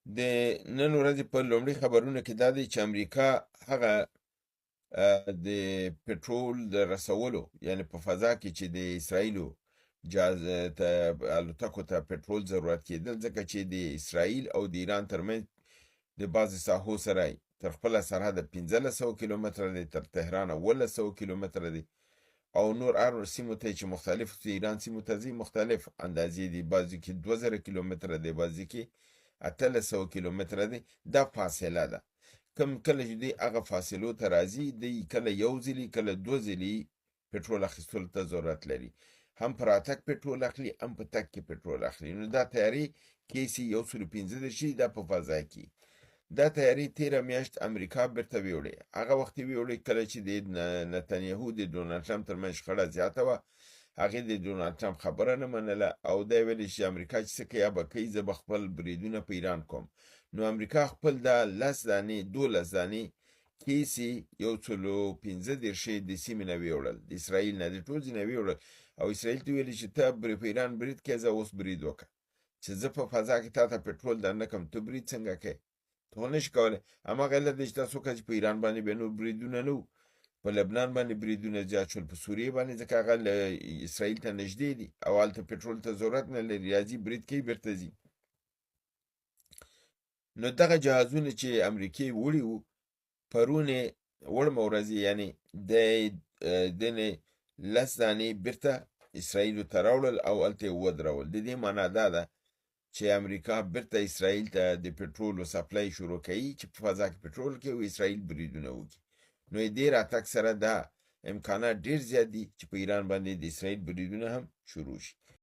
د نن ورځې په لومړي خبرونو کې دا دی چې امریکا هغه د پټرول د رسولو، یعنی په فضا کې چې د اسرایلو جاز ته، الوتکو ته پټرول ضرورت کېدل، ځکه چې د اسرایل او د ایران ترمنځ د بعضې ساحو سره تر خپله سرحده 1500 کیلومتره دی، تر تهرانه 1700 کیلومتره دی او نور هر سیمو ته چې مختلف د ایران سیمو ته ځي مختلف اندازې دي. بعضې کې 2000 کیلومتره دی، بعضې کې 1800 کیلومتره دی. دا فاصله ده. کم کله چې دوی هغه فاصلو ته راځي، دوی کله یو ځلي، کله دوه ځلي پټرول اخیستلو ته ضرورت لري. هم په راتګ پټرول اخلي، هم په تګ کې پټرول اخلي. نو دا طیارې KC 135 دا په فضا کې دا طیارې تیره میاشت امریکا بیرته ویوړې. هغه وخت یې ویوړې کله چې د نتنیاهو د ډونالډ ټرمپ ترمنځ شخړه زیاته وه. هغې د ډونالډ ټرمپ خبره نه منله او دا یې ویلې چې امریکا چې څه کوي به کوي، زه به خپل بریدونه په ایران کوم. نو امریکا خپل دا لس دانې، 12 دانې KC 135 د سیمې نه ویوړل، د اسرائیل نه، د ټول ځای نه ویوړل او اسرائیل ته ویلې چې ته په ایران برید کوې، زه اوس برید وکړه. چې زه په فضا کې تا ته پټرول در نه کړم، ته برید څنګه کوې؟ ته خو نشي کولی. هماغه علت دی چې تاسو که چې په ایران باندې بیا نور بریدونه نه وو، په لبنان باندې بریدونه زیات شول، په سوریې باندې، ځکه هغه له اسرائیل ته نږدې دي او هلته پټرول ته ضرورت نه لري، راځي برید کوي بیرته ځي. نو دغه جهازونه چې امریکې وړي وو، پرون یې وړمه ورځ یې، یعنې د دنې لس دانې بیرته اسرائیلو ته راوړل او هلته یې ودرول. د دې معنا دا ده چې امریکا بیرته اسرائیل ته د پټرولو سپلای شروع کوي چې په فضا کې پټرول کوي او اسرائیل بریدونه وکړي. نو دې راتګ سره دا امکانات ډیر زیات دي چې په ایران باندې د اسرائیل بریدونه هم شروع شي.